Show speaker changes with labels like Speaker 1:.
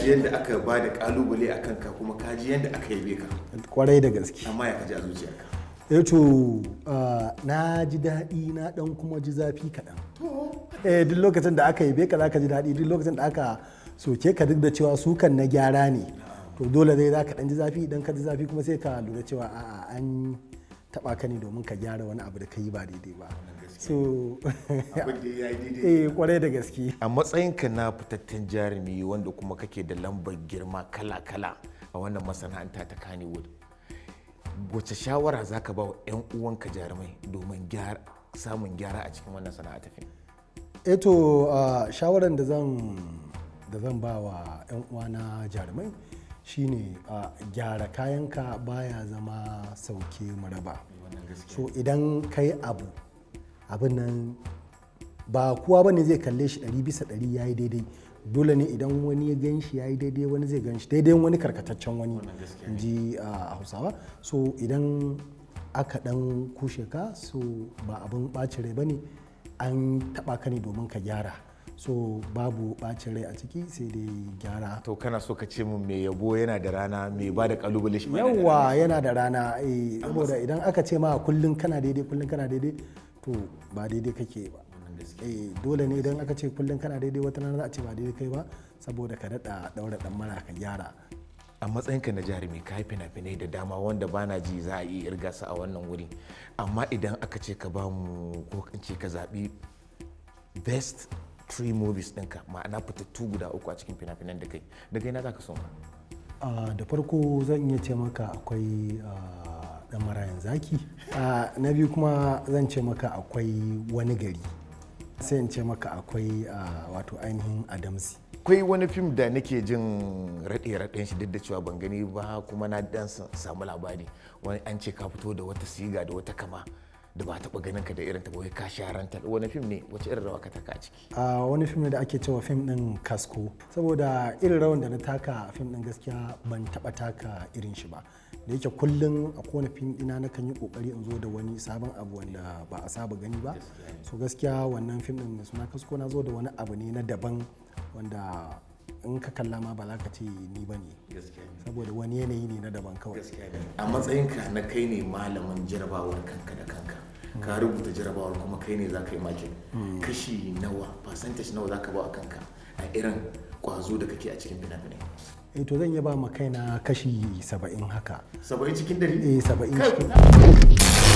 Speaker 1: ji yadda aka ba da kalubale a kanka, kuma ka ji yadda aka yabe ka.
Speaker 2: Kwarai da gaske.
Speaker 1: Amma ya kaji a zuciyarka?
Speaker 2: Eh to, na ji daɗi, na ɗan kuma ji zafi kaɗan. Eh, duk lokacin da aka yabe ka za ka ji daɗi, duk lokacin da aka soke ka, duk da cewa sukan na gyara ne, to dole zai za ka ɗan ji zafi. Idan ka ji zafi kuma, sai ka lura cewa a'a, an taɓa ka ne domin ka gyara wani abu da ka yi ba daidai ba. So
Speaker 1: Abin da ya yi daidai.
Speaker 2: Eh, kwarai da gaske.
Speaker 1: A matsayinka na fitattun jarumi wanda kuma kake da lambar girma kala-kala a wannan masana'anta ta Kannywood, wace shawara za ka ba wa 'yan uwanka jarumai domin samun gyara a cikin wannan sana'a ta fim?
Speaker 2: Eto, shawaran da zan ba wa 'yan uwana jarumai shine, gyara kayanka baya zama sauke mu raba. So idan kai abu, abin nan ba kowa bane zai kalle shi 100% yayi daidai. Dole ne idan wani ya gan shi yayi daidai, wani zai gan shi daidai, wani karkataccen wani, in ji Hausawa. So idan aka dan kushe ka, so ba abin ɓacin rai bane, an taba ka ne domin ka gyara. So babu ɓacin rai a ciki, sai dai gyara.
Speaker 1: To, kana so ka ce min mai yabo yana da rana, mai ba da kalubale shi ma yana da rana?
Speaker 2: Yawwa, yana da rana, eh, saboda idan aka ce ma kullum kana daidai, kullum kana daidai, to ba daidai kake ba. Eh, dole ne idan aka ce kullum kana daidai, wata rana za a ce ba daidai kai ba, saboda ka daɗa ɗaura ɗan mara ka gyara.
Speaker 1: A matsayinka na jarumi, ka yi fina-finai da dama wanda bana ji za a iya irga su a wannan wuri, amma idan aka ce ka ba mu, ko in ce ka zaɓi best three movies ɗinka, ma'ana fitattu guda uku a cikin fina-finan da kai, daga ina za ka soma?
Speaker 2: Da farko zan iya ce maka akwai Ɗan Marayan Zaki. Na biyu kuma zan ce maka akwai Wani Gari, sai in ce maka akwai wato ainihin Adamsi.
Speaker 1: Akwai wani fim da nake jin raɗe-raɗen shi, duk da cewa ban gani ba, kuma na dan samu labari, wani an ce ka fito da wata siga da wata kama da ba taɓa ganin ka da irin ta ba, wai ka sharanta. Wani fim ne? Wace irin rawa ka taka a ciki?
Speaker 2: A wani fim ne da ake cewa fim din Kasko, saboda irin rawan da na taka a fim din, gaskiya ban taba taka irin shi ba. Da yake kullum a kowane fim ina nakan yi kokari in zo da wani sabon abu wanda ba a saba gani ba. So gaskiya wannan fim din mai suna Kasko, na zo da wani abu ne na daban wanda in ka kalla ma ba za ka ce ni ba ne, saboda wani yanayi ne na daban kawai.
Speaker 1: A matsayinka na kai ne malamin jarabawar kanka da kanka, ka rubuta jarabawar kuma kai ne za ka yi makin, kashi nawa, percentage nawa za ka ba a kanka a irin kwazo da kake a cikin fina-finai?
Speaker 2: Eh to, zan iya ba ma kaina kashi 70 haka.
Speaker 1: 70 cikin 100?
Speaker 2: Eh, 70 cikin